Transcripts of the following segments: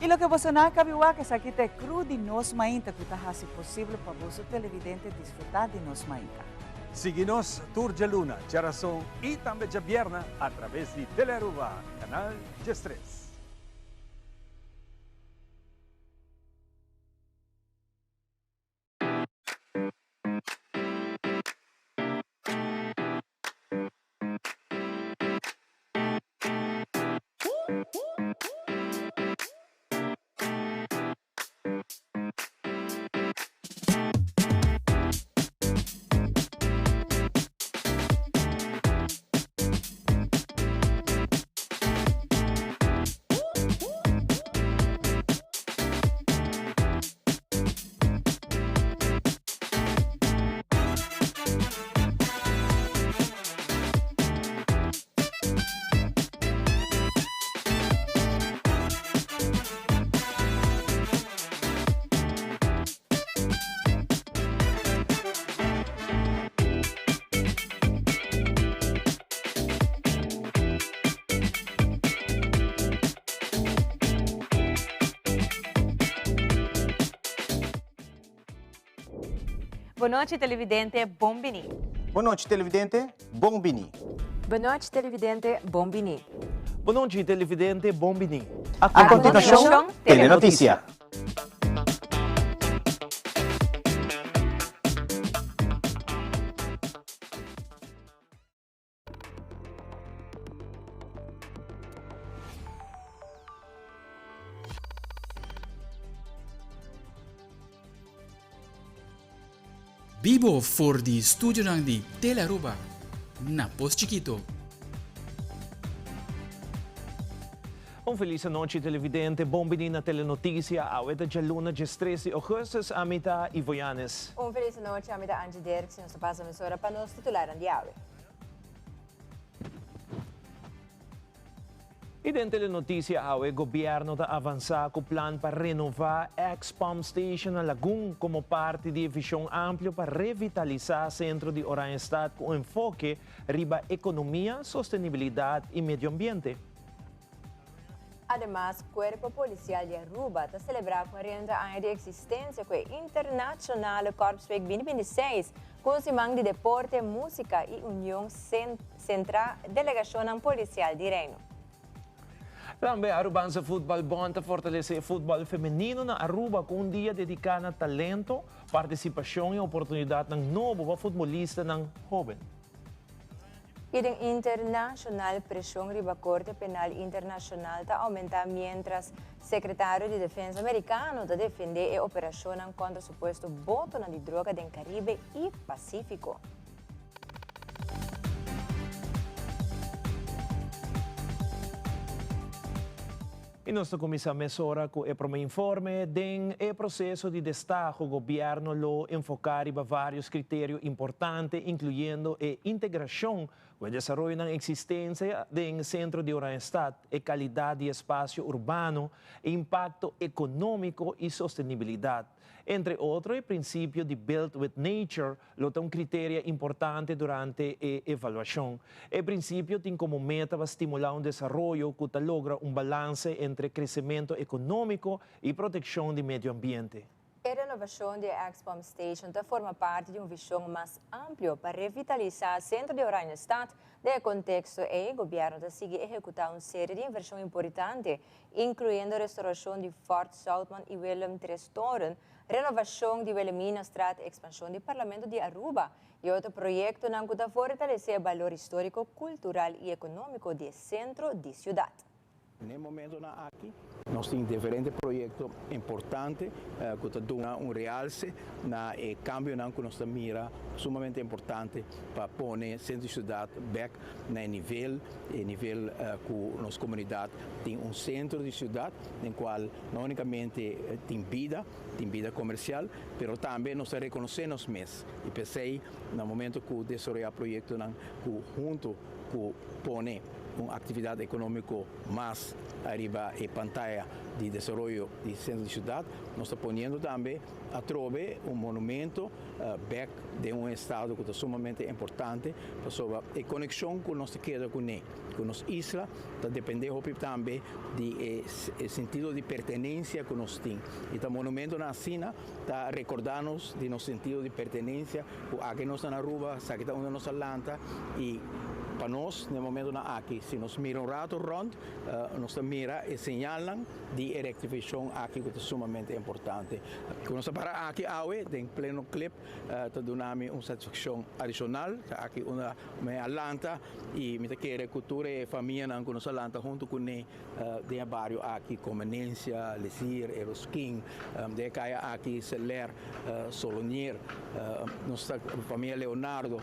Y loke boso nan a caba di wak esaki ta e crew di Nos Mainta cu ta haci posibel pa boso televidente disfruta di Nos Mainta. Sigui nos tur djaluna, djarason y tambe djabierna a traves di Telearuba, canal 13. Bon nochi televidente, bon bini. Bon nochi televidente, bon bini. Bon nochi televidente, bon bini. Bon nochi televidente, bon bini. A continuacion, Telenoticia. Bibo for di studionan di Telearuba na Pos Chikito. Un felis anochi televidente, bon bini na Telenoticia, awe ta djaluna djestres di augustus, ami ta Ivo Yanes. Un felis anochi, ami ta Angie Derks y nos ta pasa mesora pa nos titularnan di awe. Y den Telenoticia awe, Gobierno ta avansa cu plan pa renova ex pump station na Lagun como parti di e vision amplio pa revitalisa centro di Oranjestad cu un enfoke riba economia, sostenibilidad y medio ambiente. Ademas, Cuerpo Policial di Aruba ta celebra 40 aña di existencia cu e Internationale Korpsweek 2026, cu un siman di deporte, musica y union centra delegacionnan policial di Reino. Tambe Arubanse Voetbal Bond ta fortalece e futbal femenino na Aruba cu un dia dedica na talento, participacion y oportunidadnan nobo pa futbolistanan hoben. I den internashonal preshon riba Korte Penal Internashonal ta oumentá miéntras Sekretario di Defensa Merikano ta defendé e operashonnan kontra supuesto botonan di droga den Karibe i Pasífiko. I nos ta kuminsá mesora ku e promé informe. Den e proseso di destaho gobièrnu lo enfoká riba vários kriterio importante, inkluyendo e integrashon ku e desaroyonan eksistensia den sentro di Oranjestad, e kalidat di espasio urbano, e impakto ekonómiko i sostenibilidat. Entre otro, e prinsipio di Build with Nature lo ta un criteria importante durante e evaluacion. E principio tin como meta pa stimula un desaroyo cu ta logra un balance entre crecemento economico y proteccion di medio ambiente. E renovacion di e Ex-Pump Station ta forma parti di un vision mas amplio pa revitalisa centro di Oranjestad. Den e contexto ey, gobierno ta sigui ehecuta un serie di inversion importante, incluyendo restauracion di Fort Zoutman y Willem Trestoren, Renovacion di Wilhelminastraat, expansion di Parlamento di Aruba y otro proyectonan cu ta fortalece e balor historico, cultural y economico di e centro di ciudad. N'e momentonan aki nos tin diferente proyecto importante cu ta duna un realce na e cambionan cu nos ta mira sumamente importante pa pone centro di ciudad bek na e nivel, e nivel cu nos comunidad tin un centro di ciudad den cual No únikamente tin bida, tin bida komersial, pero tambe nos ta rekonosé nos mes i p'esei na momento ku desaroyá proyektonan ku huntu ku. ku pone un aktividat ekonómiko mas ariba e pantaya di desaroyo di sentro di siudat, nos ta poniendo tambe atrobe un monumento bèk den un estado ku ta sumamente importante, pasobra e konekshon ku nos ta keda kuné ku nos isla ta dependé hopi tambe di e sentido di pertenensia ku nos tin. I ta monumentonan asina ta rekordá nos di nos sentido di pertenensia ku aki nos ta na Aruba, esaki ta unda nos a lanta i pa nos na e momentonan aki si nos mira un rato rònt nos ta mira e señalnan di e rektifikashon aki ku ta sumamente importante. Ku nos ta para aki awe den pleno klip ta duna mi un satisfakshon adishonal, ta aki unda mi a lanta i mi ta kere ku tur e famianan ku nos a lanta huntu kuné den e bario aki, Comenencia, Lesir, Eroskin, den e kaya aki, Seler, Solonier, nos ta famia Leonardo,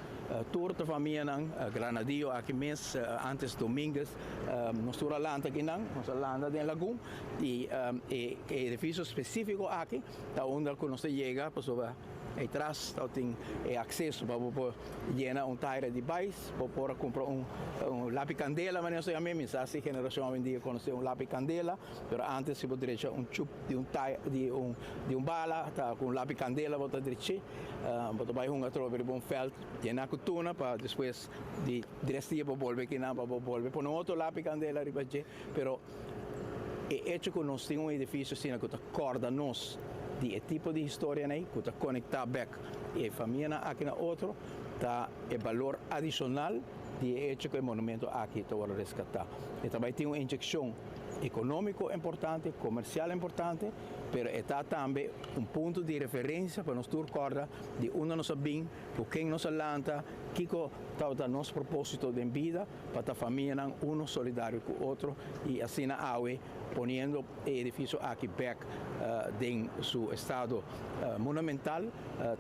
tur ta famianan Granadillo aki mes, antes Dominguez, nos tur a lanta akinan, nos a lanta den Lagun i e edifisio spesifiko aki ta unda ku nos ta yega pasobra ei tras tabatin e akseso pa bo por yena un taira di bais, bo por a kumpra un lapi kandela manera nos ta yama, mi sa si generashon awendia konosé un lapi kandela, pero antes si bo drecha un chup di un taira di un di un bala ta ku un lapi kandela bo ta drech'é, bo ta bai hunga atrobe riba un vèlt yena ku tuna pa despues di tres dia bo bolbe kinan pa bo bolbe pone otro lapi kandela riba dje, pero e echo ku nos tin un edifisio asina ku ta kòrda nos di e tipo di historianan ei ku ta konektá bèk e famianan aki na otro ta e balor adishonal di e echo ku e monumento aki ta wòrdu reskatá. E ta bai tin un inyekshon ekonómiko importante, komersial importante, pero e ta tambe un punto di referensia pa nos tur kòrda di unda nos a bin, ku ken nos a lanta, kiko tabata nos propósito den bida pa ta famianan uno solidario ku otro i asina awe poniendo e edifisio aki bek den su estado monumental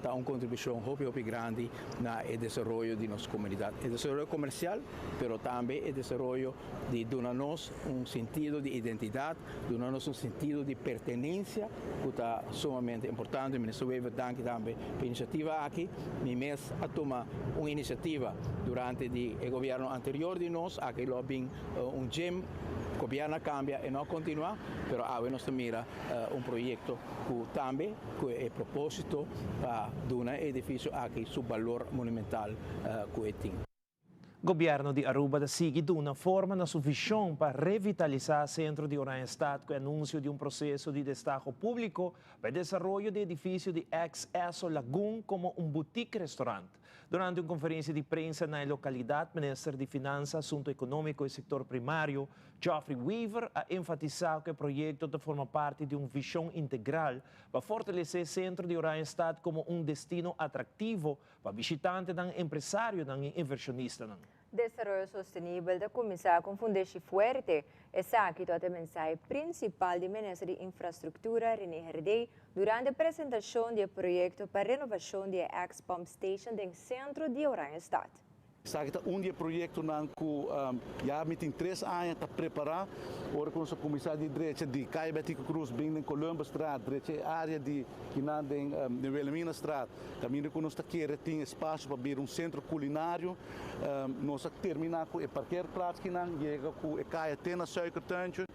ta un kontribushon hopi hopi grandi na e desaroyo di nos komunidat. E desaroyo komersial pero tambe e desaroyo di duna nos un sentido di identidat, duna nos un sentido di pertenensia ku ta sumamente importante. Minister Wever danki tambe pa e inisiativa aki. Mi mes a tuma un inisiativa durante di e gobierno anterior di nos, aki lo a bin un gym, gobierno a cambia e no a continua, pero awe nos ta mira un proyecto cu tambe cu e proposito pa duna e edificio aki su balor monumental cu e tin. Gobierno di Aruba ta sigui duna forma na su vision pa revitalisa centro di Oranjestad cu e anuncio di un proceso di destaho publico pa e desaroyo di edificio di ex Esso Lagoon como un boutique restaurant. Durante un konferensia di prensa na e lokalidat, Minister di Finansa, Asunto Ekonómiko i Sektor Primario, Geoffrey Wever, a enfatisá ku e proyekto ta forma parti di un vishon integral pa fortalesé sentro di Oranjestad komo un destino atraktivo pa bishitantenan, empresarionan i invershonistanan. Desaroyo sostenibel ta kuminsá ku un fundeshi fuerte. Esaki tabata e mensahe prinsipal di Minister di Infrastruktura René Herdé durante presentashon di e proyekto pa renovashon di e ex pump station den sentro di Oranjestad. Esaki ta un di e proyektonan ku ya mi tin tres aña ta prepará. Ora ku nos a kuminsá di drecha di Kaya Betico Croes bin den Columbusstraat, drecha e área di kinan den Wilhelminastraat, kaminda ku nos ta kere tin espasio pa bira un sentro kulinario. Nos a terminá ku e parkeerplaats kinan, yega ku e kaya te na Suikertuintje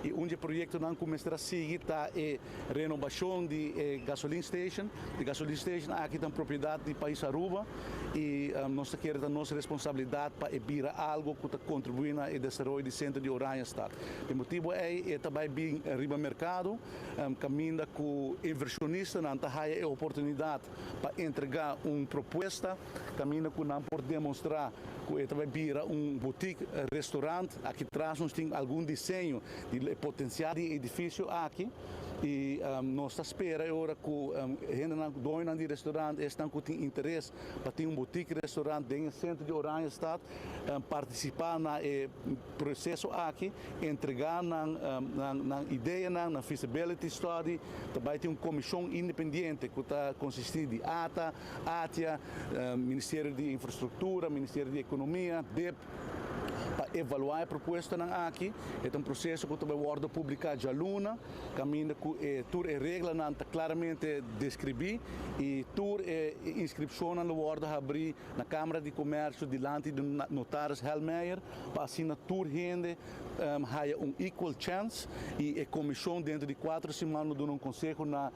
i un di e proyektonan ku mester a sigui ta e renobashon di e gasoline station. E gasoline station aki ta un propiedat di pais Aruba i nos ta kere ta nos responsabilidat pa e bira algu ku ta kontribuí na e desaroyo di sentro di Oranjestad. E motibu ei e ta bai bin riba merkado kaminda ku invershonistanan ta haya e oportunidat pa entregá un propuesta Kaminda ku nan por demostrá ku e ta bai bira un boutique restaurant. Aki tras nos tin algun diseño di e potensial di e edifisio aki i nos ta spera e ora ku hendenan, doñonan di restaurant, esnan ku tin interes pa tin un boutique restaurant den e sentro di Oranjestad partisipá na e proseso aki, entregá nan nan ideanan, nan feasibility study. Ta bai tin un komishon independiente ku ta konsistí di ata, ATIA, Ministerio di Infrastruktura, Ministerio di Ekonomia, dip, pa evaluá e propuestanan aki. E ta un proseso ku ta bai wòrdu publiká djaluna, kaminda ku e tur e reglanan ta klaramente deskribí i tur e inskripshonnan lo wòrdu habrí na Kámara di Komèrsio dilanti di Notaris Helmeijer pa asina tur hende haya un equal chance i e komishon dentro di kuater siman lo duna un konseho na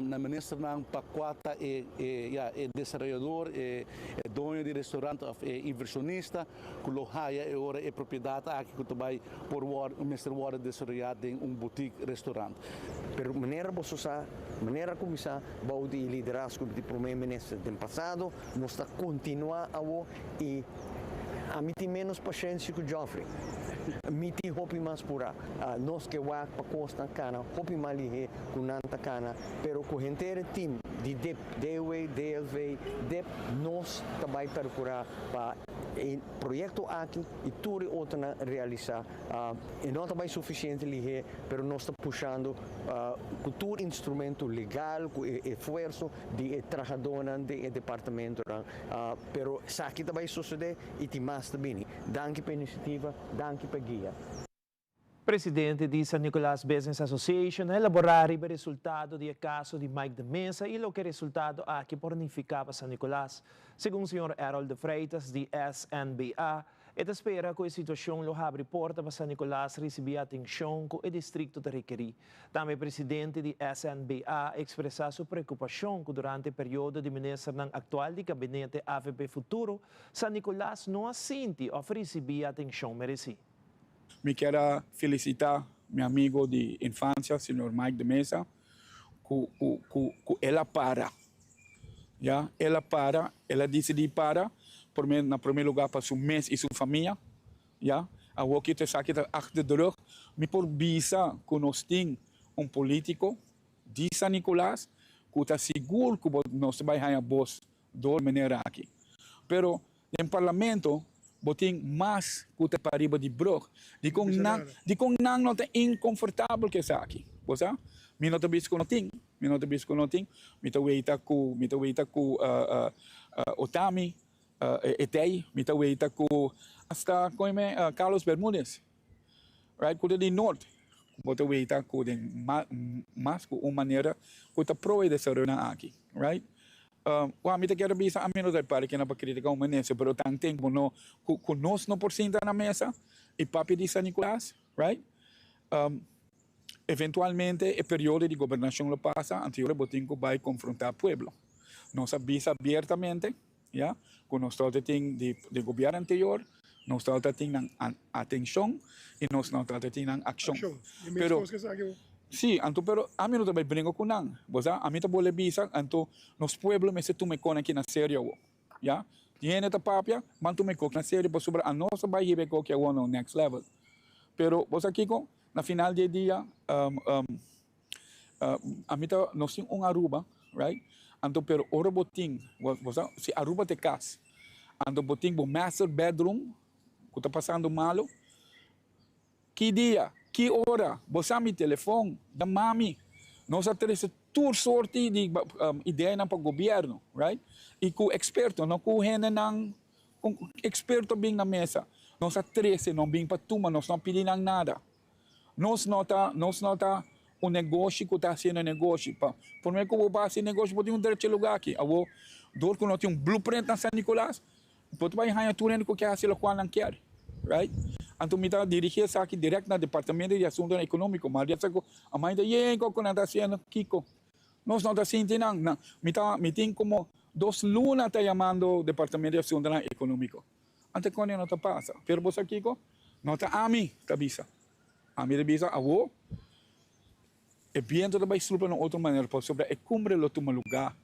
na ministernan pa kua ta e e ya e desaroyador, e e doño di restaurant òf e invershonista ku lo haya e ora e propiedat aki ku ta bai por wòrdu mester wòrdu desaroyá den un boutique restaurant. Pero manera boso sa, manera a kuminsá bou di liderazgo di Prome Minister den pasado, nos ta kontinuá awo i ami tin ménos pashensia ku Geoffrey. Mi tin hopi mas purá. Nos ke wak pa kosnan kana hopi mas lihé ku nan ta kana, pero ku henter e tim di dip, DOW, DLV, dip, nos ta bai perkurá pa e proyekto aki i tur e otronan realisá. E no ta bai sufisiente lihé, pero nos ta pushando ku tur instrumento legal, ku e esfuerso di e trahadónan den e departamentonan. Pero esaki ta bai sosodé i tin mas ta bini. Danki pa e inisiativa, danki pa e guia. Presidente di San Nicolas Business Association a elabora riba e resultado di e caso di Mike de Meza y loke e resultado aki por nifica pa San Nicolas. Segun señor Errol de Freitas di SNBA, e ta spera cu e situacion lo habri porta pa San Nicolas ricibi atencion cu e districto ta rekeri. Tambe e presidente di SNBA a expresa su preocupacion cu durante e periodo di ministernan actual di gabinete avp Futuro, San Nicolas no a sinti of ricibi e atencion mereci. Mi kier a felicita mi amigo di infancia señor Mike de Meza cu cu cu cu el a para ya el a para el a dicidi para prome na prome lugar pa su mes y su famia ya awor ki ta esaki ta achter de rug mi por bisa cu nos tin un politico di San Nicolas cu ta sigur cu bo nos ta bay haya bos door manera aki pero Den parlamento bo tin mas ku ta pariba di brug. Dikon nan dikon nan no ta inkonfortabel ku esaki? Bo sa? Mi no ta bisa ku no tin. Mi no ta bisa ku no tin. Mi ta weita ku mi ta weita ku Otami Etey, mi ta weita ku hasta kon e me Carlos Bermudez. Right ku ta di nort. Bo ta weita ku den mas ku un manera ku ta pro e desaroyonan aki. Right? Wak, mi ta kere bisa, ami no ta e parti kina pa critica un minister, pero tan ten cu no, cu, cu nos no por sinta na mesa y papia di San Nicolas, right? Eventualmente e periodo di gobernacion lo pasa, anto yora bo tin cu bay confronta pueblo. Nos a bisa abiertamente, ya, cu nos tabata tin di, di gobierno anterior, nos tabata tin nan atencion y nos no tabata tin nan accion. Accion. Y Pero, mescos cu esaki bo. Sí, anto pero ami no ta bay bringa cu nan, bo sa, ami ta bole bisa, anto nos pueblo mester tuma e con aki na serio awo, ya, tin hende ta papia, ban tuma e coki na serio pasobra anos ta bay hiba e coki awo na un next level, pero bo sa kico, na final di e dia, ami ta, nos tin un Aruba, right, anto pero ora bo tin, bo sa, si Aruba ta e cas, anto bo tin bo master bedroom cu ta pasando malo, Ki dia, ki ora, bo sa mi telefon, yama mi. Nos a trese tur sorti di ideanan pa gobierno, right? Y cu experto, no cu hendenan, cu experto bin na mesa. Nos a trese, no bin pa tuma, nos no a pidi nan nada. Nos no ta, nos no ta un negoshi cu ta haciendo negoshi. Pa prome cu bo pa haci negoshi bo tin un drechi lugar aki. Awor, door cu no tin un blueprint na San Nicolas, Bo ta bai haña tur hende ku ke hasi lokual nan kier, right? Anto mi ta dirigí esaki dirèkt na Departamento di Asuntonan Ekonómiko, ma di ku a mai ta yen kiko nan ta hasiendo, kiko? Nos no ta sinti nan. Nan, mi ta, mi tin komo dos luna ta yamando Departamento di Asuntonan Ekonómiko. Anto kòne no ta pasa. Pero bo sa kiko? No ta ami ta bisa. Ami ta bisa awor. E biento ta bai supla na otro manera pasobra e cumbre lo tuma lugar.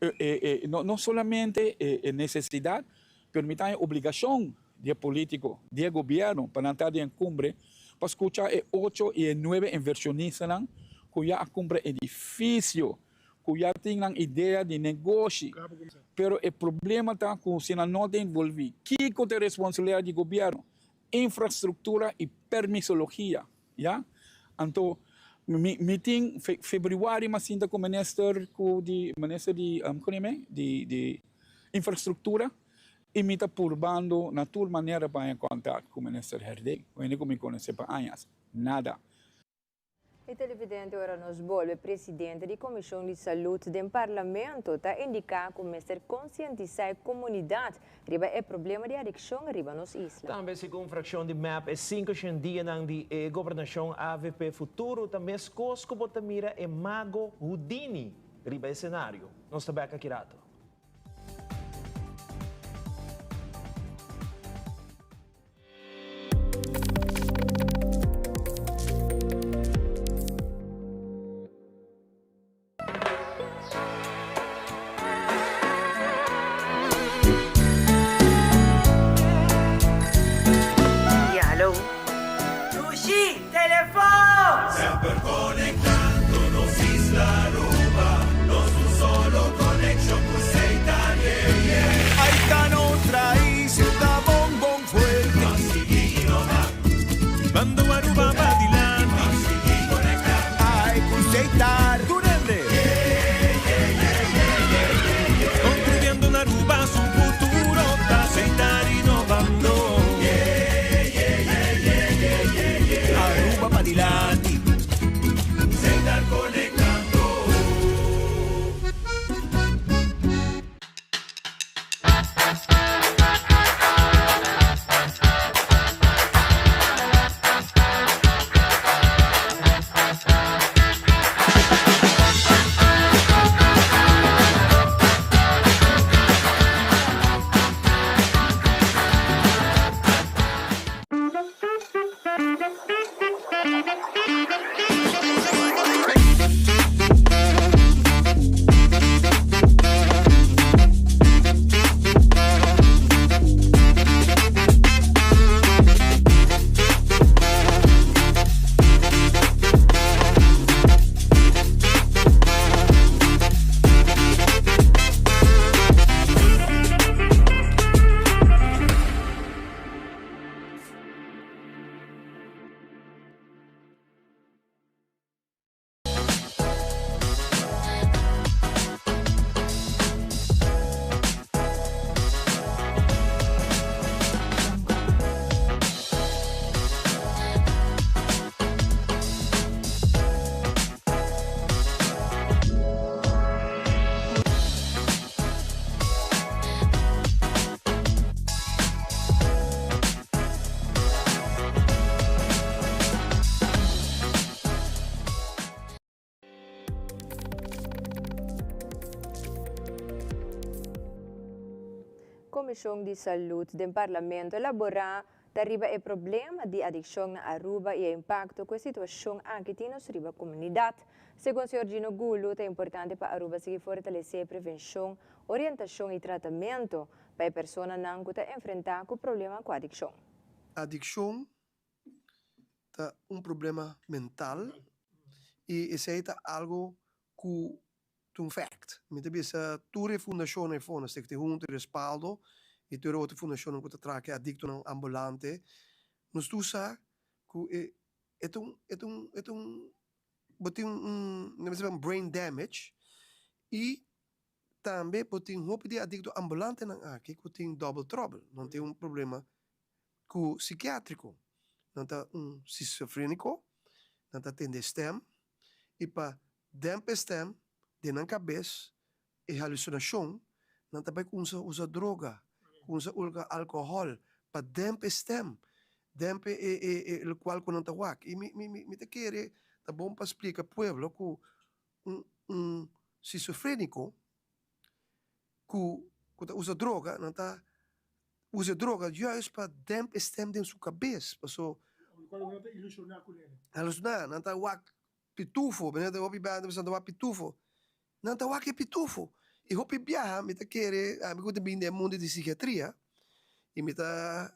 E, e, no, no solamente e, e necesidad, pero mi ta e obligacion di e politico, di e gobierno, pa nan ta den e cumbre, pa scucha e ocho y e nuebe inversionistanan cu ya a cumpra edificio, cu ya tin nan idea di negoshi. Pero e problema ta cu si nan no ta envolvi, kico ta e responsabilidad di gobierno? Infrastructura y permisologia. Ya, anto mi mi tin februari mi a sinta ku minister ku di minister di kon yam'e di di infrastruktura. I mi ta purbando na tur manera pa haña kòntakt ku Minister Herdé, un hende ku mi konosé pa añas. Nada. E televidente ora nos bolbe presidente di Comision di Salud den Parlamento ta indica cu mester concientisa e comunidad riba e problema di adiccion riba nos isla. Tambe segun fraccion di mep e 500 dianan di e gobernacion avp Futuro ta mescos cu bo ta mira e mago Houdini riba e scenario. Nos ta bek aki rato. Semper conectando nos isla Aruba, nos un solo conexion cu Seitar, yeah, yeah. Ahí ta nos raiz, ta bon bon fuerte. Pa sigui innova. Bando Aruba pa dilanti. Pa sigui conecta. Ay cu Seitar. Tur hende. Yeah, yeah, yeah, yeah, yeah, yeah, yeah. Construyendo un Aruba su futuro ta Seitar innovando. Yeah, yeah, yeah, yeah, yeah, yeah, yeah. Aruba pa dilanti. Setar conectando. Comision di Salud den Parlamento elabora ta riba e problema di adiccion na Aruba y e impacto cu e situacion aki tin nos riba comunidad. Segun señor Gino Gulu ta importante pa Aruba sigui fortalece prevencion, orientacion y tratamento pa e personanan cu ta enfrenta cu problema cu adiccion. Adiccion ta un problema mental y esey ta algo cu ta un fact. Mi ta bisa tur e fundacionnan e fondo, Stichting Hunto y Respaldo y tur e otro fundacionnan cu ta traha cu e adictonan ambulante, nos tur sa cu e e ta un e ta un e ta un bo tin un mi ta bisa brain damage y Tambe bo tin hopi di adikto ambulantenan aki ku tin double trouble, nan tin un problema ku sikiatriko, nan ta un sisofreniko, nan ta tende stem i pa demp e stem den nan kabes, e halusinashon, nan ta bai kumsa usa droga, kumsa usa alkohòl pa demp e stem, demp e e e lokual ku nan ta wak. I mi mi mi ta kere ta bon pa splika pueblo ku un un schizofrenico cu cu ta usa droga, nan ta usa e droga juist pa demp e stem den su cabes, paso. Cual nan ta ilusiona cu nene. Haluciona, nan ta wak pitufo, nan ta hopi biaha nan ta wak pitufo, nan ta wak e pitufo, y hopi biaha mi ta kere, ami cu ta bin den e mundo di psikiatria, y mi ta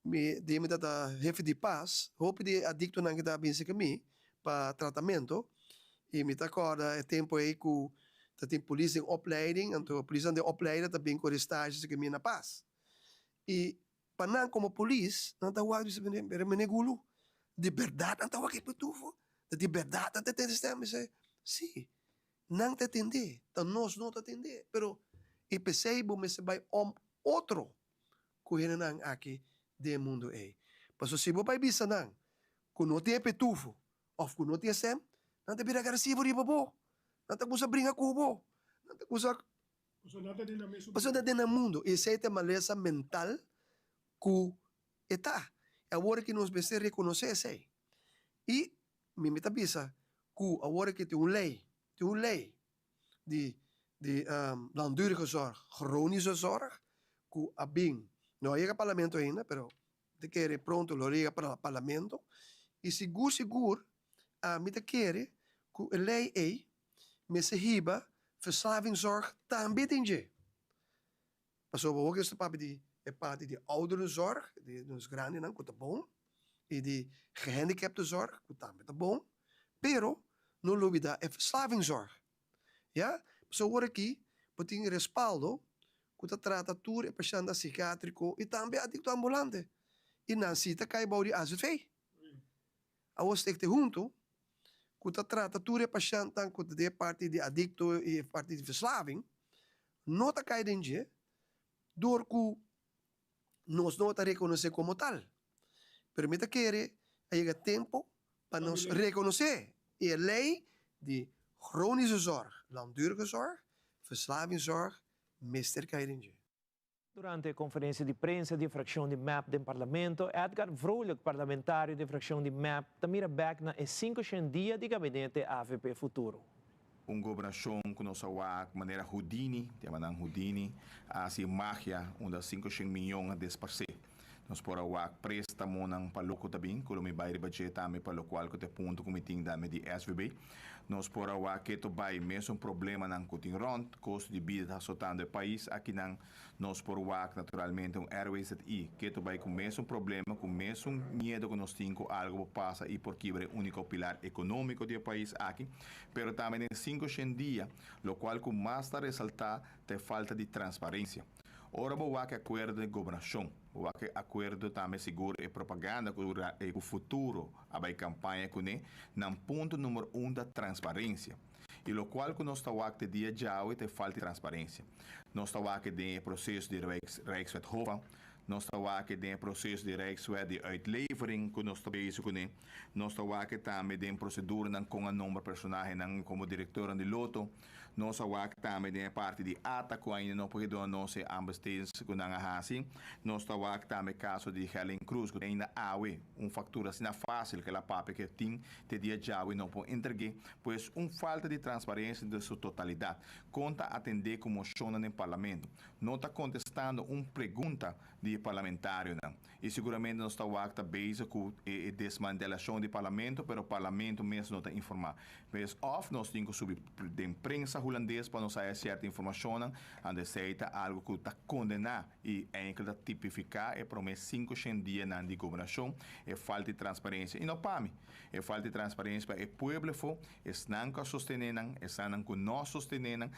Mi di mi tata hefe di pas, hopi di e adictonan ki ta bin cerca mi pa tratamento y mi ta corda e tempo ey cu ta tin polis den opleiding, anto polisnan den opleiding ta bin core stage cerca mi na pas. Y pa nan como polis, nan ta wak bisa pero mene Gulu, di berdad nan ta wak e pitufo? Ta di berdad nan ta tende stem? Mi say, si, nan ta tende, ta nos no ta tende, pero y pesey bo mester bay om otro. ku hendenan aki den e mundu ei. Pasobra si bo bai bisa nan ku no tin e petufo òf ku no tin e sèm, nan ta bira agresivo riba bo, nan ta kuminsá bringa ku bo, nan ta kuminsá. Pasobra nan ta den nan mundu i esei ta e malesa mental ku e ta. I awor aki nos mester rekonosé esei. I mi mi ta bisa ku awor aki tin un lei, tin un lei di di langdurige zorg, chronische zorg, ku a bin, no a yega parlamento ainda, pero mi ta kere pronto lo yega parlamento, i sigur sigur ami ta kere ku e lei ei mester hiba verslavingszorg tambe den dje. Pasobra awor ku nos ta papia di e parti di ouderenzorg, di nos grandinan ku ta bon, i di gehandicaptenzorg ku tambe ta bon, pero no lubida e verslavingzorg. Ya, pasobra awor aki bo tin respaldo ku ta trata tur e pashèntnan sikiatriko i tambe adikto ambulante, i nan si ta kai bou di azv. Awor stek te huntu ku ta trata tur e pashèntnan ku ta den e parti di adikto i e parti di verslaving no ta kai den dje dor ku nos no ta rekonosé komo tal. Pero mi ta kere a yega tempu pa nos rekonosé i e lei di chronische zorg, langdurige zorg, verslavingszorg mester kai den dje. Durante e konferensia di prensa di e frakshon di mep den Parlamento, Edgar Vrolijk, parlamentario di e frakshon di mep, ta mira bèk na e 500 dia di gabinete avp Futuro. Un gobernashon ku nos a wak manera Houdini, ta yama nan Houdini, a hasi magia unda 500 miyon a desparsé. Nos por a wak préstamonan pa loko ta bin, ku lo mi bai riba dje tambe pa lokual ku ta e punto ku mi tin dame di SVB. Nos por a wak keto bai mesun problemanan ku tin rònt, kosto di bida ta asotando e pais akinan. Nos por wak naturalmente un RWZI keto bai ku mesun problema, ku mesun miedo ku nos tin ku algu por pasa i por kibra e úniko pilar ekonómiko di e pais aki. Pero tambe den 500 dia, lokual ku mas ta resaltá ta e falta di transparensia. Ora bo wak e akuerdo di gobernashon, bo wak e akuerdo tambe sigur e propaganda ku ku futuro a bai kampaña kuné, nan punto number un ta transparensia. I lokual ku nos ta wak te dia djawe ta e falta di transparensia. Nos ta wak den e proseso di Rijkswet Hova, nos ta wak den e proseso di Rijkswet di uitlevering ku nos ta bezig kuné, nos ta wak tambe den proseduranan kon a nombra personahenan komo direktornan di Lotto, Nos a wak tambe den e parti di ata ku ainda no por duna nos e aanbestedings ku nan a hasi. Nos ta wak tambe kaso di Gerlin Cruz ku ainda awe un faktura asina fásil ku el a papia ku e tin te dia djawe no por entreg'é. Pues un falta di transparensia den su totalidat. Kon ta atendé ku moshonnan den parlamento? No ta kontestando un pregunta di e parlamentarionan. I siguramente nos ta wak ta bezig ku e desmantelashon di parlamento, pero parlamento mes no ta informá. Pues òf nos tin ku subi den prensa hulandes pa nos haya sierto informashonnan, anto esei ta algu ku ta kondená i enkele ta tipifiká e promé 500 dianan di gobernashon, e falta di transparensia. I no pa mi, e falta di transparensia pa e pueblo afó, Esnan ku a sostené nan, esanan ku no a sostené nan,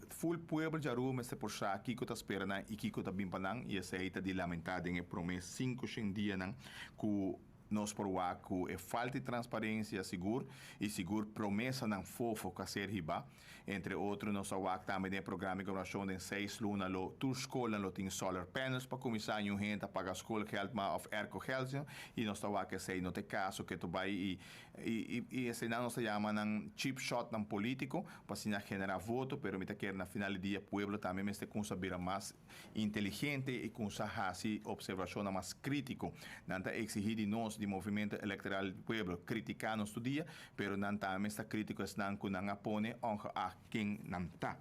ful pueblo di Aruba mester por sa kiko ta spera nan i kiko ta bin pa nan, i esei ta di lamentá den e promé 500 dianan ku nos por wak ku e falta di transparensia sigur i sigur promesanan fofo ku a ser hibá. Entre otro nos a wak tambe den e programa di gobernashon den seis luna lo tur skolnan lo tin solar panels pa kuminsá niun hende ta paga schoolgeld mas òf aircogeld i nos ta wak esei no ta e kaso ke ta bai i I eseinan nos ta yama nan cheap shotnan politico pa asina genera voto, pero mi ta kere na final di dia pueblo tambe mester cunsa bira mas inteligente y cunsa haci observacionnan mas critico. Nan ta exigi di nos, di Movimento Electoral di Pueblo, critica nos tur dia, pero nan tambe mester ta critico esnan cu nan a pone ongeacht ken nan ta.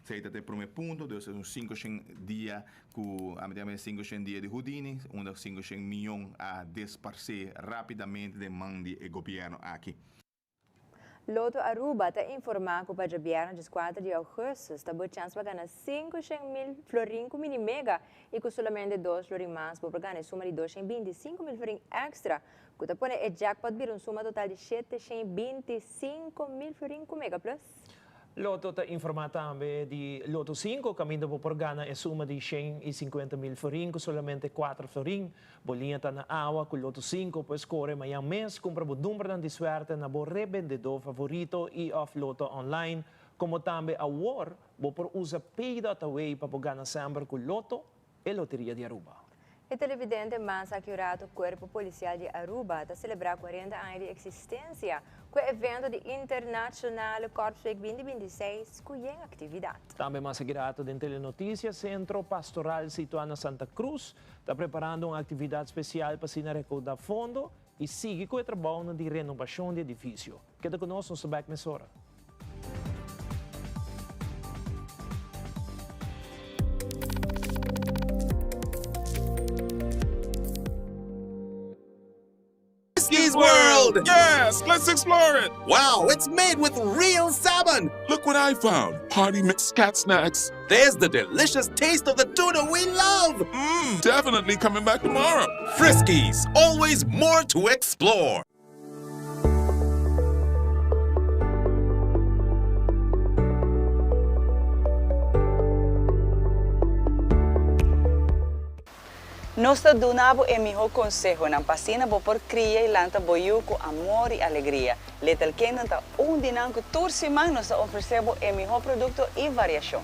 Esei ta e prome punto, dus es un 500 dia ku ami ta yama e 500 dia di Houdini, unda 500 miyon a desparsé rapidamente den man di e gobièrnu aki. Lotto Aruba ta informa cu pa djabièrnè 14 di augustus ta bo chèns pa gana 500 mil florin cu Mini Mega y cu solamente dos florin mas bo por gana e suma di 225 mil florin extra cu ta pone e jackpot bira un suma total di 725 mil florin cu Mega Plus. Lotto ta informa tambe di Lotto 5, caminda bo por gana e suma di 150 mil florin cu solamente 4 florin. Bo liña ta na awa cu Lotto 5, pues core mañan mes, cumpra bo numbernan di suerte na bo rebendedor favorito y of Lotto online. Como tambe awor, bo por usa Pay.away pa bo gana semper cu Lotto, e loteria di Aruba. E televidente mas aki un rato Cuerpo Policial di Aruba ta celebra 40 aña di existencia cu e evento di Internationale Korpsweek 2026 cu yen actividad. Tambe mas aki rato den Telenoticia, Centro Pastoral situa na Santa Cruz ta preparando un actividad special pa asina recauda fondo y sigui cu e trabounan di renobacion di edificio. Keda cu nos, nos ta bek mesora. Friskies World! Yes, let's explore it! Wow, it's made with real salmon! Look what I found! Party mix cat snacks. There's the delicious taste of the tuna we love! Mmm, definitely coming back tomorrow. Friskies, always more to explore. Nos ta duna bo e mihó konsehonan pa asina bo por kria i lanta bo yu ku amor i alegria. Little Kingdom ta un di nan ku tur siman nos ta ofresé bo e mihó produkto i variashon.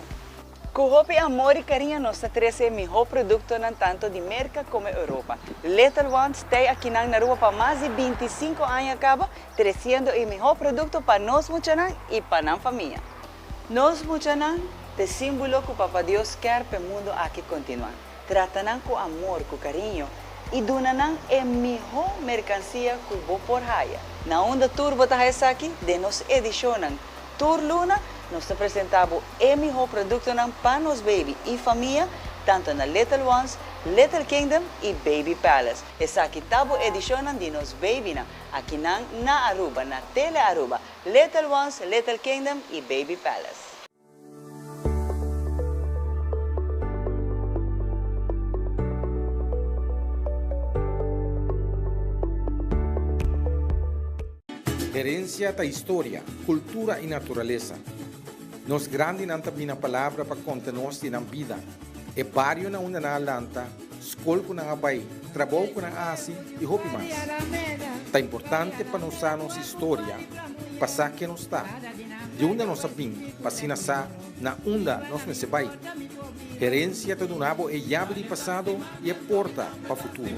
Ku hopi amor i kariño nos ta trese e mihó produktonan tanto di Merka komo Europa. Little Ones tei akinan na Aruba pa mas di 25 aña kaba, tresiendo e mihó produkto pa nos muchanan i pa nan famia. Nos muchanan t'e símbolo ku Papa Dios kèr p'e mundu aki kontinuá. Trata nan ku amor, ku kariño i duna nan e mihó merkansia ku bo por haya. Na unda tur bo ta haya esaki? Den nos edishonnan. Tur luna nos ta presentá bo e mihó produktonan pa nos baby i famia, tantu na Little Ones, Little Kingdom i Baby Palace. Esaki ta bo edishonnan di nos babynan, akinan na Aruba, na Tele Aruba, Little Ones, Little Kingdom i Baby Palace. Herencia ta historia, cultura y naturalesa. Nos grandinan ta bini na palabra pa conta nos di nan bida, e bario na unda nan a lanta, scol cu nan a bay, trabou cu nan a haci y hopi mas. Ta importante pa nos sa nos historia pa sa ken nos ta, di unda nos a bin pa asina sa na unda nos mester bay. Herencia ta duna bo e yabi di pasado y e porta pa futuro.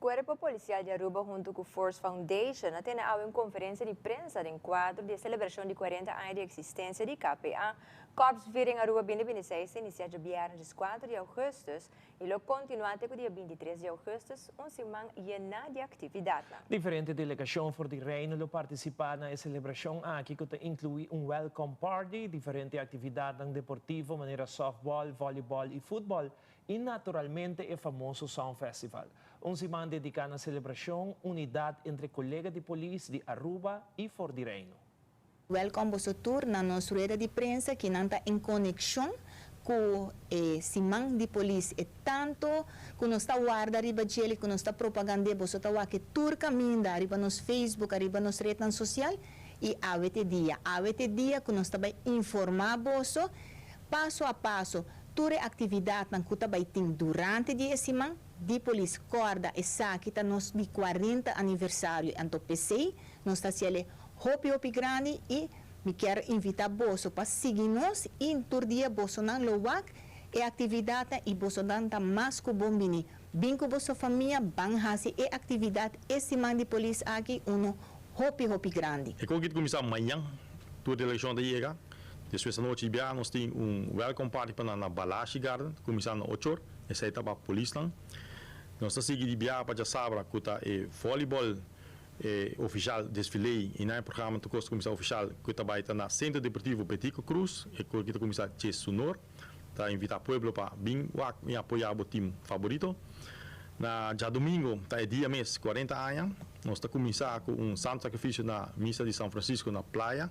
Cuerpo Policial di Aruba hunto cu Force Foundation a tene awe un conferencia di prensa den cuadro di e celebracion di 40 aña di existencia di KPA. Korpsviering Aruba 2026 ta inicia djabièrnè 14 di augustus y lo continua te cu dia 23 di augustus, un siman yena di actividadnan. Diferente delegacion for di Reino lo participa na e celebracion aki cu ta inclui un welcome party, diferente actividadnan deportivo manera softball, volleyball y futbol y naturalmente e famoso Sound Festival. Un siman dedica na celebracion, unidad entre colega di polis di Aruba y for di Reino. Welkom boso tur na nos rueda di prensa ki nan ta en konekshon ku e siman di polis e tanto ku nos ta warda riba djel i ku nos ta propagand'é boso ta wak e tur kaminda ariba nos Facebook ariba nos retnan sosial i awe t'e dia awe t'e dia ku nos ta bai informá boso paso a paso tur e aktividatnan ku ta bai tin durante di e siman di polis kòrda esaki ta nos di 40 aniversario anto p'esei Nos ta haciele hopi hopi grandi y mi kier invita boso pa sigui nos y tur dia bosonan lo wak e actividadnan y bosonan ta mas cu bon bini. Bin cu boso famia ban haci e actividad e siman di polis aki uno hopi hopi grandi. E koki ta kuminsá mañan, tur delegashon ta yega. Despues anochi di biaha nos tin un welcome party pa nan na Balashi Garden, kuminsá na ocho or. Esei ta pa polisnan. Nos ta sigui di biaha pa djasabra ku ta e volleyball E ofishal desfilé i nan e programa ta kosta kuminsá ofishal ku ta bai ta na Sentro Deportivo Betico Croes. E kor ki ta kuminsá djes sunor. Ta invitá pueblo pa bin wak i apoyá bo tim faborito. Na djadumingo ta e dia mes, 40 aña, nos ta kuminsá ku un Santo Sakrifisio na Misa di San Francisco na Playa.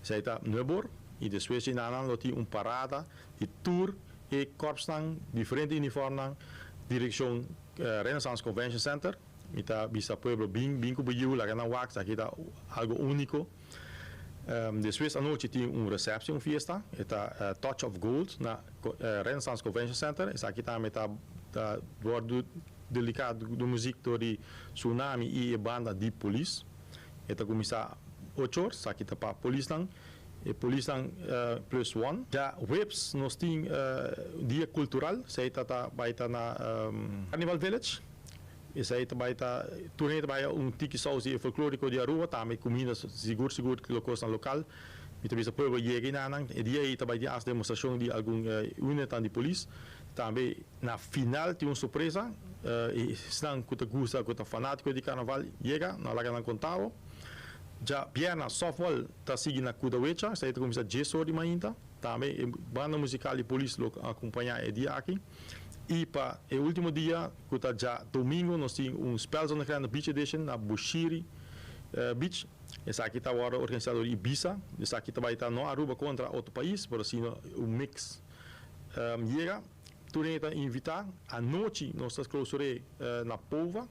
Esei ta nuebor i despues dje nan lo tin un parada di tur e kòrpsnan, diferente uniformnan, direkshon Renaissance Convention Center. Mi ta bisa pueblo bin bin ku bo yiu laga nan wak esaki ta algo uniko. Despues anochi tin un receptie un fiesta e ta Touch of Gold na Renaissance Convention Center esaki tambe ta ta wordu dediká di muzik dor di Tsunami i e banda di polis. E ta kuminsá ocho or, esaki ta pa polisnan. E polisnan plus one. Djaweps nos tin dia kultural, esei ta ta bai ta na Carnival Village. Esei ta bai ta, tur hende ta bai haya un tiki sous di e folkloriko di Aruba, tambe kuminda sigur sigur lo kosnan lokal. Mi ta bisa pueblo yega enanan. E dia ei ta bai tin as demostrashon di algun unitnan di polis. Tambe na final tin un sorpresa. Esnan ku ta gusta, ku ta fanátiko di karnaval yega, no a laga nan konta bo. Djabièrnè softball ta sigui na Kudawecha, esei ta kuminsá dies or di mainta. Tambe e banda musikal di polis lo akompañá e dia aki. I pa e último dia ku ta djadomingo nos tin un Spel Zonder Grenden Beach Edition na Bushiri Beach. Esaki ta wòrdu organisá dor Ibisa. Esaki ta bai ta no Aruba kontra otro pais, pero sino un mix. Yega, tur hende ta invitá. Anochi nos ta klousur'é na Pova.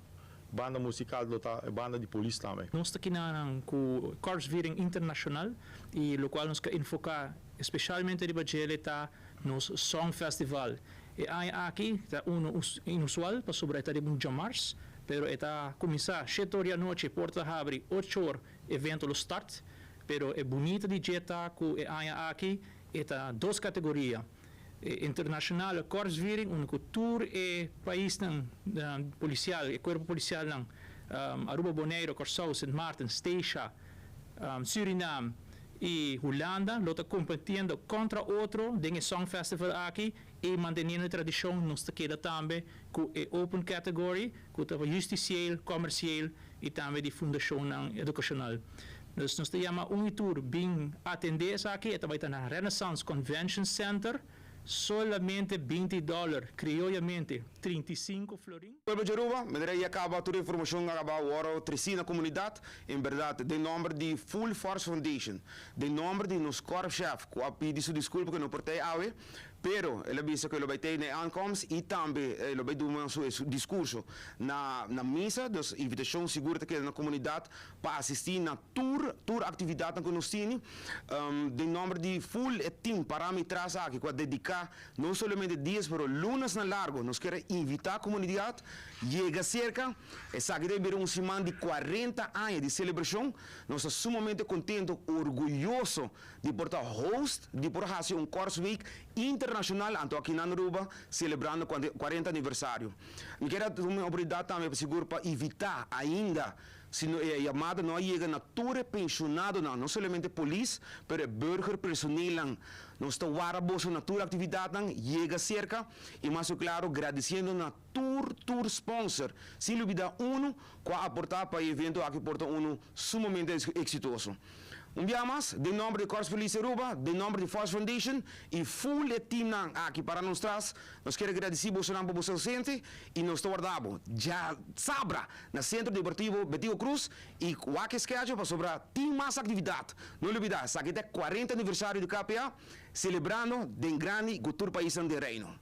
Banda musikal lo ta e banda di polis tambe. Nos ta kinanan ku Korpsviering Internashonal i lokual nos ke enfoká espeshalmente riba djele ta nos Song Festival. E aña aki ta unu inusual pasobra e ta riba un djamars, pero e ta kuminsá shete or di anochi, porta ta habri ocho or, evento lo start. Pero e bunita di dje ta ku e aña aki e ta dos kategoria, e Internationale Korpsviering unda ku tur e paisnan polisial, e kuerpo polisialnan, Aruba, Boneiru, Kòrsou, Sint Maarten, Statia, Surinam i Hulanda lo ta kompetiendo kontra otro den e Song Festival aki i manteniendo e tradishon nos ta keda tambe ku e Open Category ku ta pa justisieel, komersieel i tambe di fundashonnan edukashonal. Dus nos ta yama un i tur bin atendé esaki, e ta bai ta na Renaissance Convention Center, solamente binti dòler, krioyamente 35 florin. Pueblo di Aruba, manera ya caba tur e informacion a caba awor treci na comunidad, en berdad den nomber di Full Force Foundation, den nomber di nos korpschef cu a pidi su disculpa cu e no por tey awe, Pero el a bisa cu e lo bay tey na e aankomst y tambe e lo bay duna su discurso na na misa. Dus invitacion sigur ta keda na comunidad pa asisti na tur tur actividadnan cu nos tini. Den nomber di full e team para mi tras aki cu a dedica no solamente dias pero lunasnan largo nos kier a invita comunidad yega cerca. Esaki ta bira un siman di 40 aña di celebracion. Nos ta sumamente contento, orguyoso di por ta host di por haci un Corps Week internacional anto aki na Aruba celebrando 40 aniversario. Mi kier a tuma e oportunidad tambe pa sigur pa invita ainda si no e yamada no a yega na tur e pensionadonan no solamente polis pero e burger personeelnan. Nos ta wara boso na tur actividadnan yega cerca y mas cu claro gradiciendo na tur tur sponsor sin lubida uno cu a aporta pa e evento aki por ta uno sumamente exitoso. Un bia mas, den nomber di Korps Politie Aruba, den nomber di Force Foundation y full e teamnan aki para nos tras, nos kier agradeci bosonan pa boso ausente y nos ta warda bo djasabra na Centro Deportivo Betico Croes y wak e schedule pasobra tin mas actividad. No lubida, esaki ta e 40 aniversario di KPA, celebrando den grandi cu tur paisnan den Reino.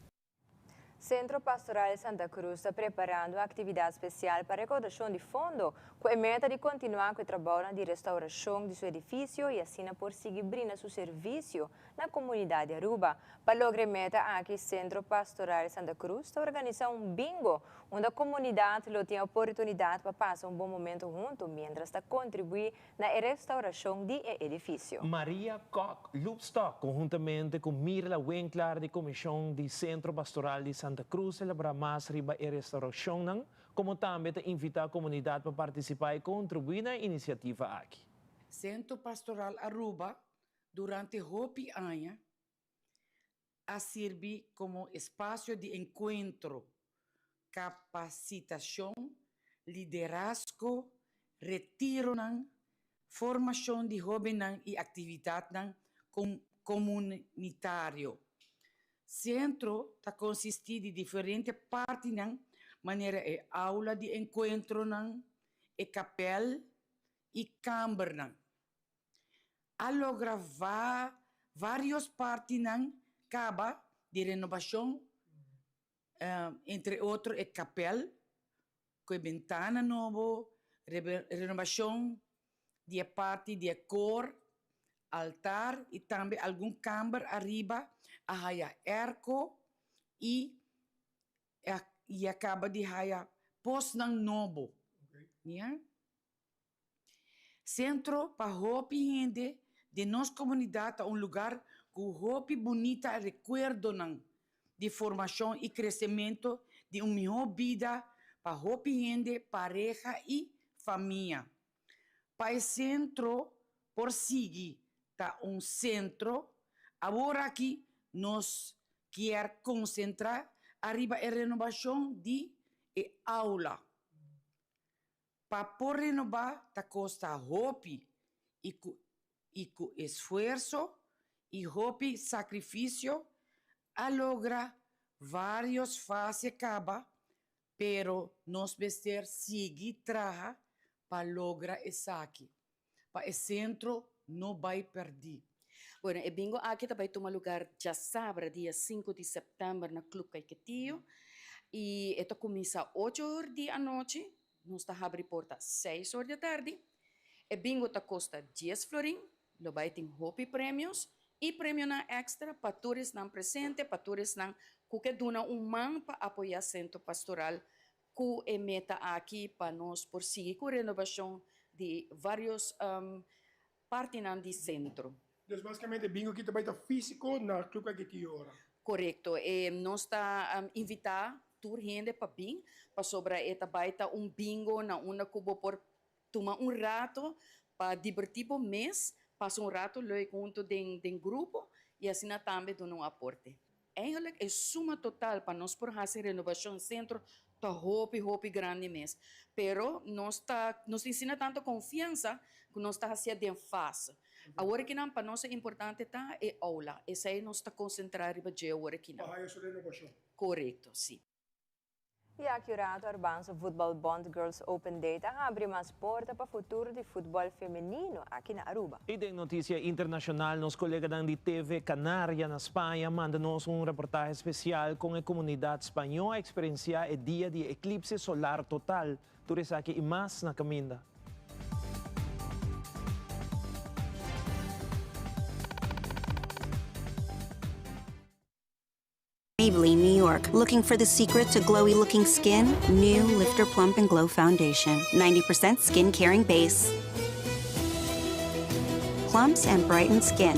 Centro Pastoral Santa Cruz ta preparando un actividad special pa recaudacion di fondo, cu e meta di continua cu e trabounan di restauracion di su edificio y asina por sigui brinda su servicio na comunidad di Aruba. Pa logra e meta aki, Centro Pastoral Santa Cruz ta organisa un bingo, unda comunidad lo tin oportunidad pa pasa un bon momento hunto mientras ta contribui na e restauracion di e edificio. Maria Kok Loopstok conhuntamente cu Mirla Winklaar di Comision di Centro Pastoral di Santa Cruz celebra mas riba e restauracionnan, como tambe ta invita comunidad pa participa y contribui na e iniciativa aki. Centro Pastoral Aruba durante hopi aña a sirbi como espacio di encuentro, capacitacion, liderazgo, retironan, formacion di hobennan y actividadnan comunitario. Centro ta consisti di diferente partinan manera e aula di encuentronan, e kapel y kambernan. A logra varios partinan caba di renobacion, entre otro e kapel cu e bentana nobo, renobacion di e parti di e koor, altar y tambe algun kamber ariba a haya airco y y a caba di haya. Posnan nobo. Ya. Centro pa hopi hende den nos comunidad ta un lugar cu hopi bunita recuerdonan di formacion y crecemento di un miho bida pa hopi hende, pareha y famia. Pa e centro por sigui ta un centro, awor aki nos kier concentra ariba e renobacion di e aula. Pa por renobá ta kosta hopi i ku i ku esfuerso i hopi sakrifisio a logra vários fase kaba pero nos mester sigui traha pa logra esaki pa e sentro no bai pèrdí. Bueno, e bingo aki ta bai tuma lugar djasabra dia sinku di sèptèmber na Club Caiquetio i e ta kuminsá ocho or di anochi, nos ta habri porta seis or di atardi. E bingo ta kosta dies florin, lo bai tin hopi premios i premionan èkstra pa tur esnan presente, pa tur esnan ku ke duna un man pa apoyá Sentro Pastoral Ku e meta aki pa nos por sigui ku renobashon di varios partinan di sentro. Dus basikamente bingo aki ta bai ta físiko na Club Caiquetio ora? Korekto. E nos ta invitá tur hende pa bin pasobra e ta bai ta un bingo na unda ku bo por tuma un rato pa dibertí bo mes, pasa un rato leuk hunto den den grupo i asina tambe duna un aporte. Eigenlijk e suma total pa nos por hasi renobashon sentro ta hopi hopi grandi mes, pero nos ta nos tin asina tanto konfiansa ku nos ta hasié den fase. Awor akinan pa nos e importante ta e oula, esei nos ta konsentrá riba dje awor akinan. Pa haya su renobashon. Korekto, si. Y aki rato Arbanzo Voetbal Bond Girls Open Day ta habri mas porta pa futuro di futbol femenino aki na Aruba. Y den noticia internacional nos coleganan di TV Canaria na Spaña a manda nos un reportahe especial con e comunidad Spañó a experiencia e dia di eclipse solar total. Tur esaki y mas na caminda. Maybelline, New York. Looking for the secret to glowy looking skin? New Lifter Plump and Glow Foundation. 90% skin caring base. Plumps and brightens skin.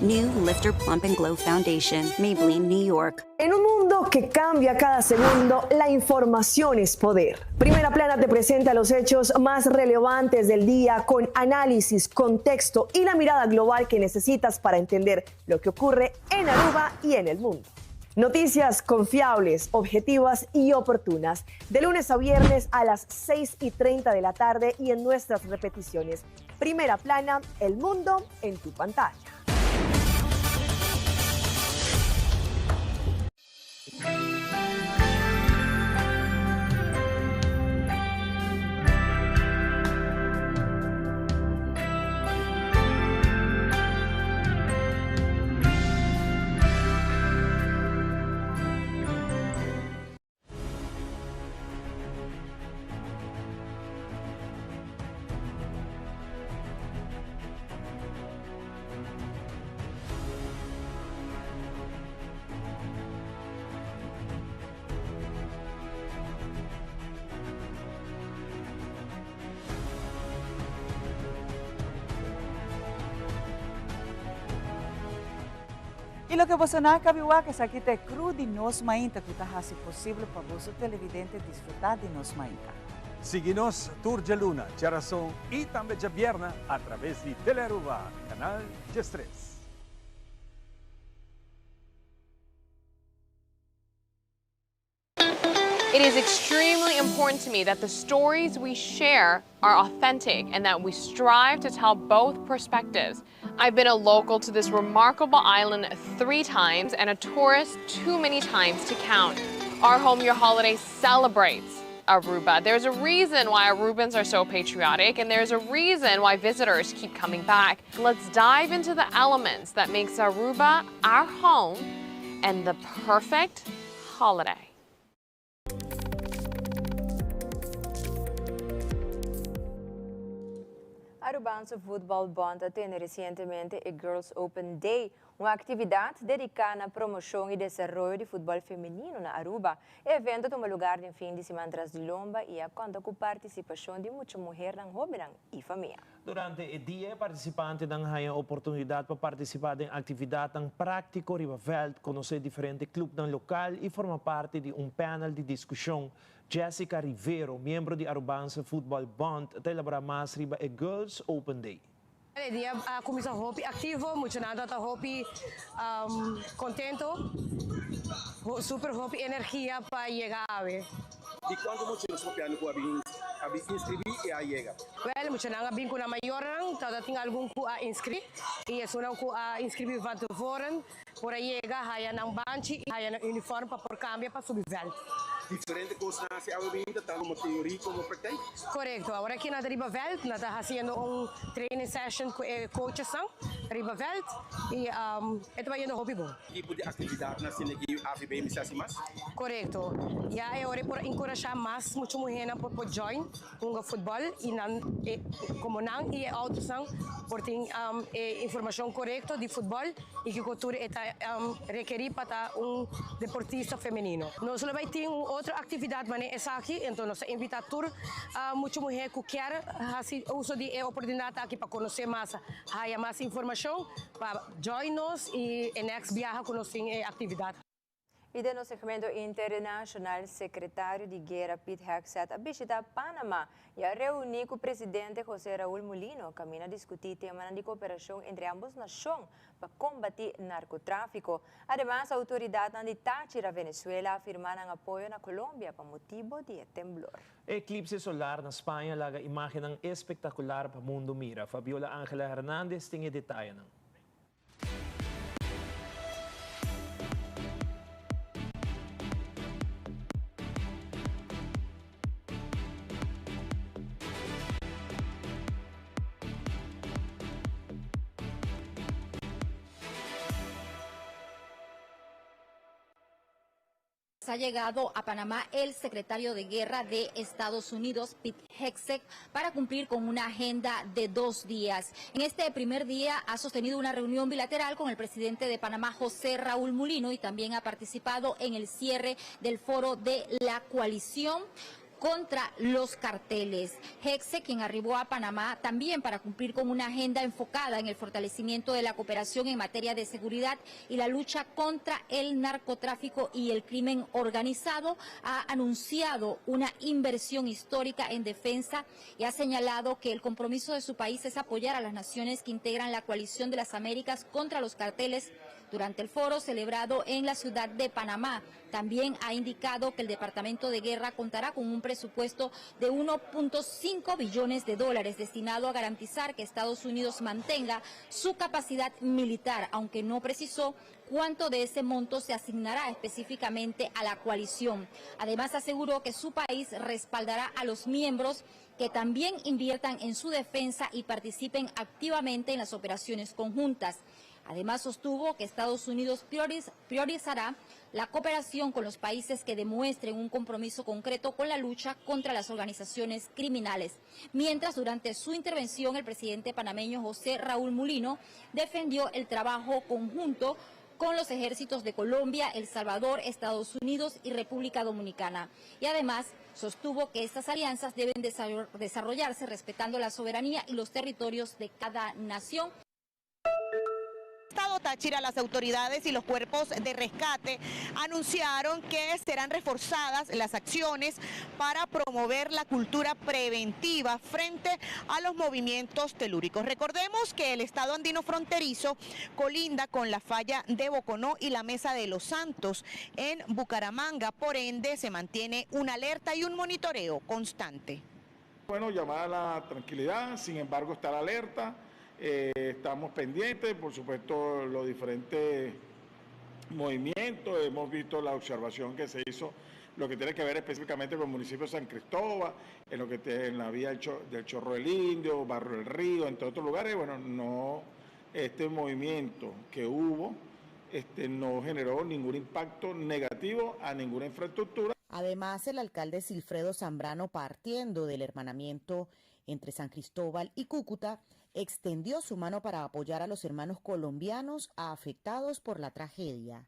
New Lifter Plump and Glow Foundation. Maybelline, New York. En un mundo que cambia cada segundo, la información es poder. Primera Plana te presenta los hechos más relevantes del día con análisis, contexto y la mirada global que necesitas para entender lo que ocurre en Aruba y en el mundo. Noticias confiables, objetivas y oportunas. De lunes a viernes a las 6 y 30 de la tarde y en nuestras repeticiones. Primera plana, el mundo en tu pantalla. Y loke boso nan a cabi wak esaki ta e crew di Nos Mainta cu ta haci posibel pa boso televidente disfruta di Nos Mainta. Sigui nos tur djaluna, djarason y tambe djabierna a traves di Telearuba, Canal 13. It is extremely important to me that the stories we share are authentic and that we strive to tell both perspectives. I've been a local to this remarkable island three times and a tourist too many times to count. Our Home Your Holiday celebrates Aruba. There's a reason why Arubans are so patriotic and there's a reason why visitors keep coming back. Let's dive into the elements that makes Aruba our home and the perfect holiday. Arubaanse Voetbalbond a tene recientemente e Girls Open Day. Un actividad dedica na promocion y desaroyo di futbol femenino na Aruba. E evento a tuma lugar den fin di siman tras di lomba y a conta cu participacion di mucha muhernan, hobennan y famia. Durante e dia e participantenan haña oportunidad pa participa den actividadnan practico riba veld, conoce diferente clubnan local y forma parti di un panel di discusion. Jessica Rivero, miembro di Arubaanse Voetbal Bond, ta elabora mas riba e Girls Open Day. E dia a cuminsa hopi activo, muchanan ta hopi contento, super hopi energia pa yega awe. Di cuanto mucha nos papiando cu a bin a bin inscribi y a yega? Wel, muchanan a bin cu nan mayornan, tabata tin algun cu a inscribi y esunnan cu a inscribi van tevoren por a yega haya nan banchi y haya nan uniform pa por cambia pa subi veld. Diferente cosnan haci awe binta, tanto como teoria como praktijk? Corecto. Awor aki nan ta riba veld, nan ta haciendo un training session cu e coachesnan riba veld y e ta bayendo hopi bon. Tipo di actividadnan asina ki AVB mester haci mas? Corecto. Ya e ora e por encurasha mas mucho muhernan por por join hunga futbol y nan e como nan y e ouders-nan por tin e informacion corecto di futbol y kico tur e ta rekeri pa ta un deportista femenino. Nos lo bay tin un otro actividad manera esaki, enton nos ta invita tur mucha muher cu kier haci uso di e oportunidad aki pa conoce mas, haya mas informacion pa join nos y e next biaha cu nos tin e actividad. Y den nos segmento internacional, Secretario di Guera Pete Hegseth a bishita Panama y a reuni cu Presidente José Raúl Mulino camina discuti temanan di cooperacion entre ambos nacion pa combati narcotrafico. Ademas, autoridadnan di Táchira, Venezuela a afirma nan apoyo na Colombia pa motibo di e temblor. Eclipse solar na Spaña laga imagennan espectacular pa mundo mira. Fabiola Angela Hernandez tin e detayenan. Ha llegado a Panamá el secretario de Guerra de Estados Unidos, Pete Hegseth, para cumplir con una agenda de dos días. En este primer día ha sostenido una reunión bilateral con el presidente de Panamá, José Raúl Mulino, y también ha participado en el cierre del foro de la coalición contra los carteles. Hexe, quien arribó a Panamá también para cumplir con una agenda enfocada en el fortalecimiento de la cooperación en materia de seguridad y la lucha contra el narcotráfico y el crimen organizado, ha anunciado una inversión histórica en defensa y ha señalado que el compromiso de su país es apoyar a las naciones que integran la coalición de las Américas contra los carteles durante el foro celebrado en la ciudad de Panamá. También ha indicado que el Departamento de Guerra contará con un presupuesto de 1.5 billones de dólares destinado a garantizar que Estados Unidos mantenga su capacidad militar, aunque no precisó cuánto de ese monto se asignará específicamente a la coalición. Además, aseguró que su país respaldará a los miembros que también inviertan en su defensa y participen activamente en las operaciones conjuntas. Además, sostuvo que Estados Unidos priorizará la cooperación con los países que demuestren un compromiso concreto con la lucha contra las organizaciones criminales. Mientras, durante su intervención, el presidente panameño José Raúl Mulino defendió el trabajo conjunto con los ejércitos de Colombia, El Salvador, Estados Unidos y República Dominicana. Y además sostuvo que estas alianzas deben desarrollarse respetando la soberanía y los territorios de cada nación. Estado Táchira, las autoridades y los cuerpos de rescate anunciaron que serán reforzadas las acciones para promover la cultura preventiva frente a los movimientos telúricos. Recordemos que el estado andino fronterizo colinda con la falla de Boconó y la Mesa de los Santos en Bucaramanga, por ende se mantiene una alerta y un monitoreo constante. Bueno, llamada a la tranquilidad, sin embargo está la alerta. Estamos pendientes, por supuesto, los diferentes movimientos. Hemos visto la observación que se hizo, lo que tiene que ver específicamente con el municipio de San Cristóbal, en lo que tiene, en la vía del Chorro del Indio, Barrio del Río, entre otros lugares. Bueno, no, este movimiento que hubo, no generó ningún impacto negativo a ninguna infraestructura. Además, el alcalde Silfredo Zambrano, partiendo del hermanamiento entre San Cristóbal y Cúcuta, extendió su mano para apoyar a los hermanos colombianos afectados por la tragedia.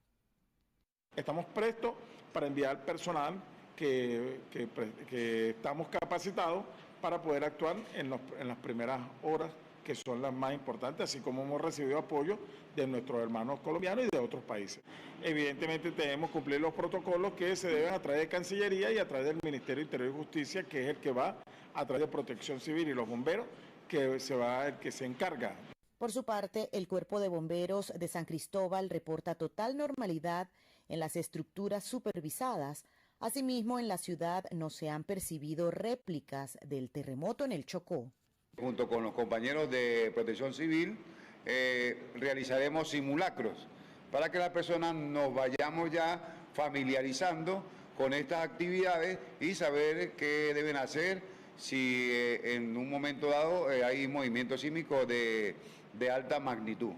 Estamos prestos para enviar personal que, que, estamos capacitados para poder actuar en, en las primeras horas que son las más importantes, así como hemos recibido apoyo de nuestros hermanos colombianos y de otros países. Evidentemente tenemos que cumplir los protocolos que se deben a través de Cancillería y a través del Ministerio de Interior y Justicia, que es el que va a través de Protección Civil y los bomberos, que se va, el que se encarga. Por su parte, el Cuerpo de Bomberos de San Cristóbal reporta total normalidad en las estructuras supervisadas. Asimismo, en la ciudad no se han percibido réplicas del terremoto en el Chocó. Junto con los compañeros de Protección Civil eh, realizaremos simulacros para que las personas nos vayamos ya familiarizando con estas actividades y saber qué deben hacer si eh, en un momento dado eh, hay movimiento sísmico de, de alta magnitud.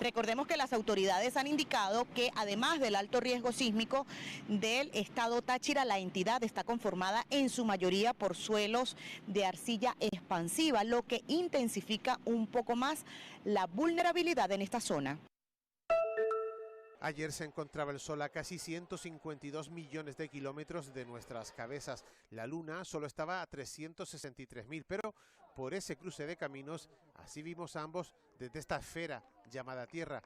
Recordemos que las autoridades han indicado que además del alto riesgo sísmico del estado Táchira, la entidad está conformada en su mayoría por suelos de arcilla expansiva, lo que intensifica un poco más la vulnerabilidad en esta zona. Ayer se encontraba el sol a casi 152 millones de kilómetros de nuestras cabezas. La luna solo estaba a 363.000, pero por ese cruce de caminos, así vimos ambos desde esta esfera llamada Tierra.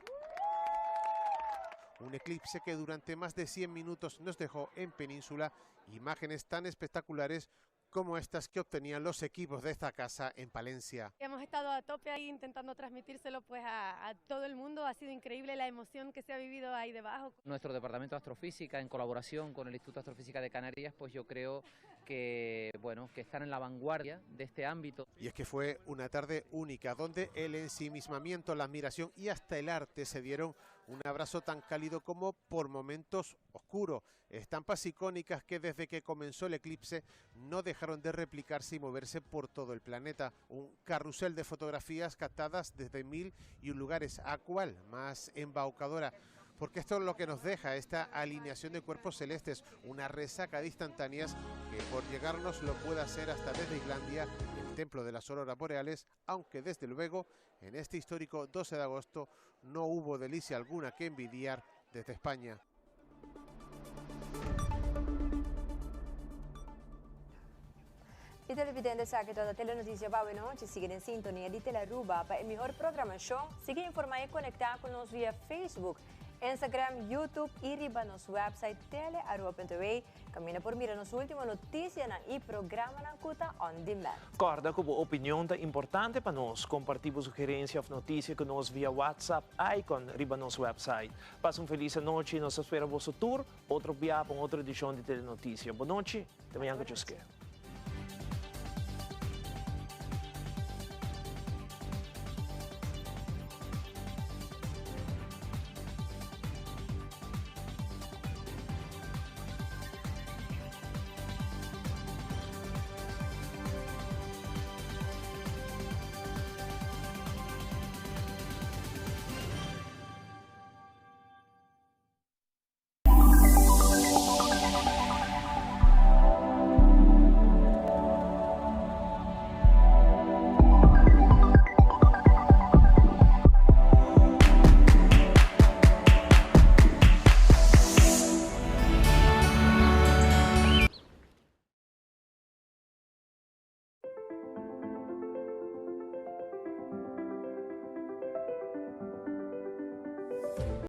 Un eclipse que durante más de 100 minutos nos dejó en península imágenes tan espectaculares como estas que obtenían los equipos de esta casa en Palencia. Hemos estado a tope ahí intentando transmitírselo pues a, a, todo el mundo. Ha sido increíble la emoción que se ha vivido ahí debajo. Nuestro departamento de astrofísica en colaboración con el Instituto de Astrofísica de Canarias, pues yo creo que bueno, que están en la vanguardia de este ámbito. Y es que fue una tarde única donde el ensimismamiento, la admiración y hasta el arte se dieron un abrazo tan cálido como por momentos oscuro. Estampas icónicas que desde que comenzó el eclipse no dejaron de replicarse y moverse por todo el planeta. Un carrusel de fotografías captadas desde mil y un lugares. ¿A cuál más embaucadora? Porque esto es lo que nos deja esta alineación de cuerpos celestes, una resaca de instantáneas que por llegarnos lo puede hacer hasta desde Islandia, el templo de las auroras boreales, aunque desde luego en este histórico 12 de agosto no hubo delicia alguna que envidiar desde España. Y televidente esaki ta Telenoticia pa anochi. Sigui den sintonia di Telearuba pa e mihor programacion. Sigui informa y conecta cu nos via Facebook, Instagram, YouTube y riba nos website telearuba.tv. Caminda por mira nos ultimo noticia y programa cu ta on demand. Corda cu bo opinion ta importante pa nos. Comparti bo sugerencia of noticia cu nos via WhatsApp icon riba nos website. Pasa un feliz anochi y nos ta spera boso tur otro biaha pa otro edicion di Telenoticia. Bon nochi, te mañan cu Dios kier.